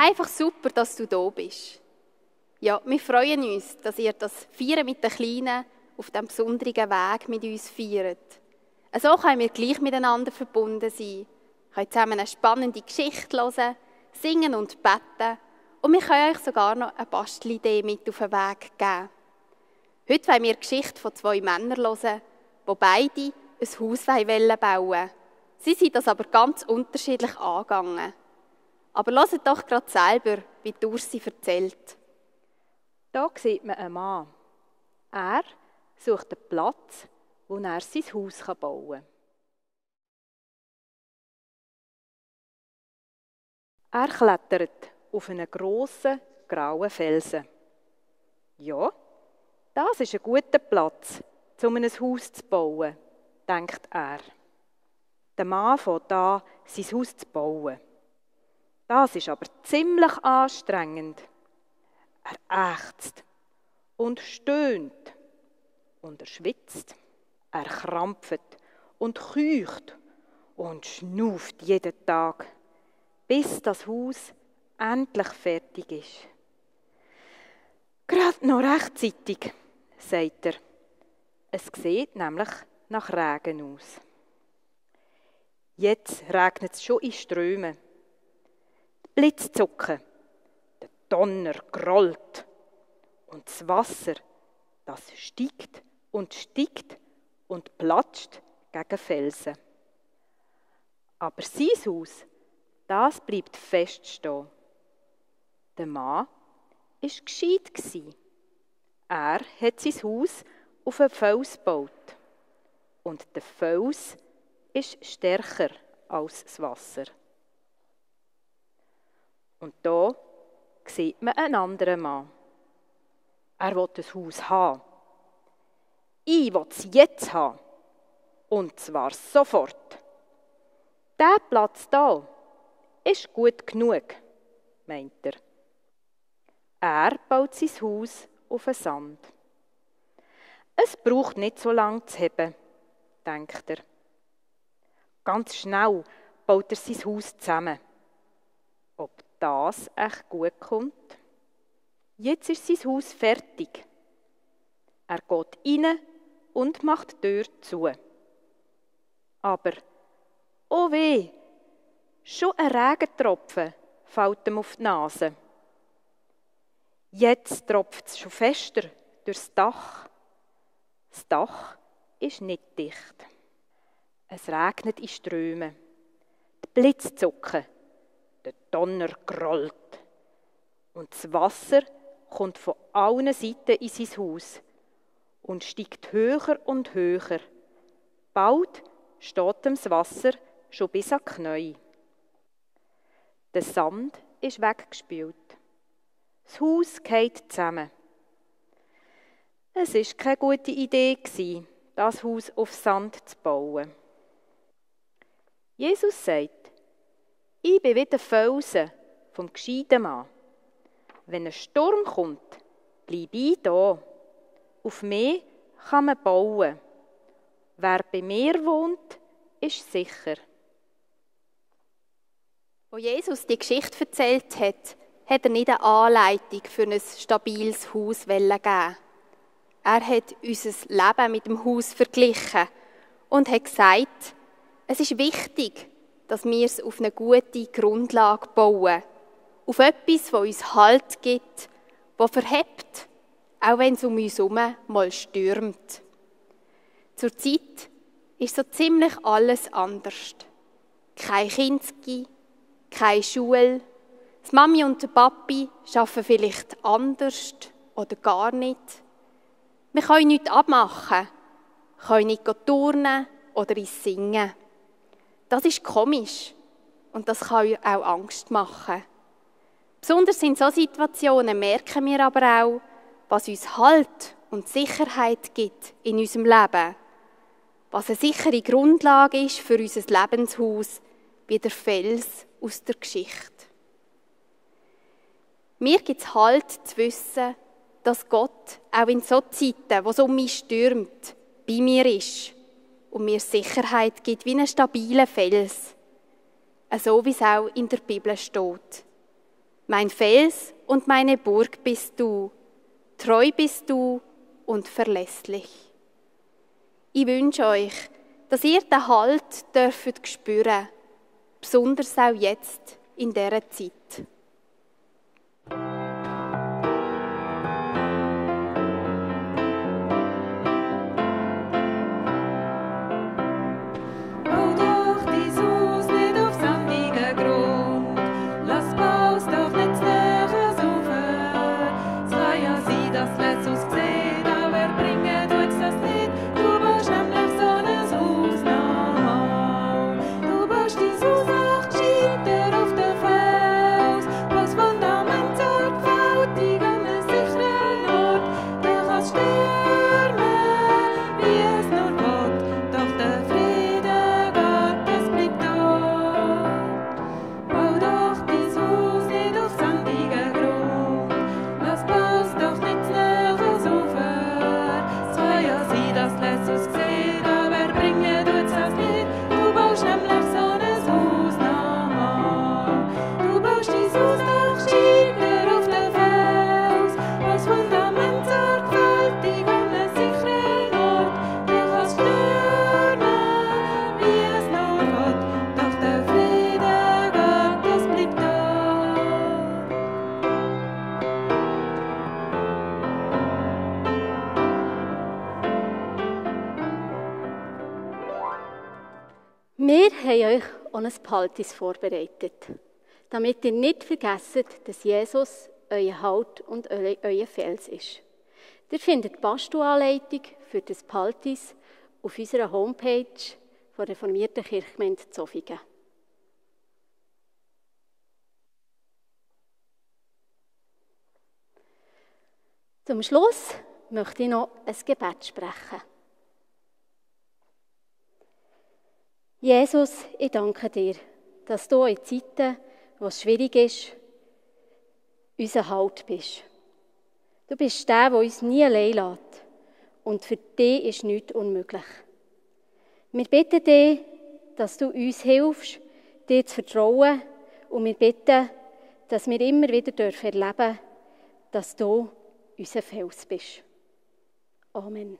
Einfach super, dass du da bist. Ja, wir freuen uns, dass ihr das Feiern mit den Kleinen auf diesem besonderen Weg mit uns feiert. So können wir gleich miteinander verbunden sein, können zusammen eine spannende Geschichte hören, singen und beten und wir können euch sogar noch eine Bastelidee mit auf den Weg geben. Heute wollen wir die Geschichte von 2 Männern hören, die beide ein Haus bauen wollen. Sie sind das aber ganz unterschiedlich angegangen. Aber hört doch gerade selber, wie Ursi erzählt. Da sieht man einen Mann. Er sucht einen Platz, wo er sein Haus bauen kann. Er klettert auf einen grossen, grauen Felsen. Ja, das ist ein guter Platz, um ein Haus zu bauen, denkt er. Der Mann fängt an, sein Haus zu bauen. Das ist aber ziemlich anstrengend. Er ächzt und stöhnt und er schwitzt. Er krampft und keucht und schnauft jeden Tag, bis das Haus endlich fertig ist. Gerade noch rechtzeitig, sagt er. Es sieht nämlich nach Regen aus. Jetzt regnet es schon in Strömen. Die Blitze zucken, der Donner grollt und das Wasser, das steigt und platscht gegen Felsen. Aber sein Haus, das bleibt fest stehen. Der Mann war gescheit. Er hat sein Haus auf einen Fels gebaut. Und der Fels ist stärker als das Wasser. Und da sieht man einen anderen Mann. Er will ein Haus haben. Ich will es jetzt haben. Und zwar sofort. Der Platz da ist gut genug, meint er. Er baut sein Haus auf den Sand. Es braucht nicht so lange zu heben, denkt er. Ganz schnell baut er sein Haus zusammen. Ob das echt gut kommt? Jetzt ist sein Haus fertig. Er geht rein und macht die Tür zu. Aber, oh weh, schon ein Regentropfen fällt ihm auf die Nase. Jetzt tropft es schon fester durchs Dach. Das Dach ist nicht dicht. Es regnet in Strömen. Die Blitze zucken, der Donner grollt. Und das Wasser kommt von allen Seiten in sein Haus und steigt höher und höher. Bald steht ihm das Wasser schon bis an die Knie. Der Sand ist weggespült. Das Haus fällt zusammen. Es war keine gute Idee, das Haus auf Sand zu bauen. Jesus sagt, ich bin wie der Felsen vom gescheiten Mann. Wenn ein Sturm kommt, bleibe ich da. Auf mich kann man bauen. Wer bei mir wohnt, ist sicher. Als Jesus die Geschichte erzählt hat, hat er nicht eine Anleitung für ein stabiles Haus gegeben. Er hat unser Leben mit dem Haus verglichen und hat gesagt, es ist wichtig, dass wir es auf eine gute Grundlage bauen. Auf etwas, das uns Halt gibt, das verhebt, auch wenn es um uns herum mal stürmt. Zurzeit ist so ziemlich alles anders. Kein Kinski, keine Schule. Die Mami und der Papi arbeiten vielleicht anders oder gar nicht. Wir können nichts abmachen, können nicht turnen oder ins Singen. Das ist komisch und das kann auch Angst machen. Besonders in solchen Situationen merken wir aber auch, was uns Halt und Sicherheit gibt in unserem Leben. Was eine sichere Grundlage ist für unser Lebenshaus, wie der Fels aus der Geschichte. Mir gibt es Halt zu wissen, dass Gott auch in solchen Zeiten, wo es um mich stürmt, bei mir ist und mir Sicherheit gibt wie einen stabilen Fels. So wie es auch in der Bibel steht. Mein Fels und meine Burg bist du. Treu bist du und verlässlich. Ich wünsche euch, dass ihr den Halt dürft spüren, besonders auch jetzt in dieser Zeit. Wir haben euch auch ein Paltis vorbereitet, damit ihr nicht vergesst, dass Jesus euer Halt und euer Fels ist. Ihr findet die Bastelanleitung für das Paltis auf unserer Homepage der reformierten Kirchgemeinde Zofingen. Zum Schluss möchte ich noch ein Gebet sprechen. Jesus, ich danke dir, dass du in Zeiten, wo es schwierig ist, unser Halt bist. Du bist der uns nie allein lässt. Und für dich ist nichts unmöglich. Wir bitten dich, dass du uns hilfst, dir zu vertrauen. Und wir bitten, dass wir immer wieder erleben dürfen, dass du unser Fels bist. Amen.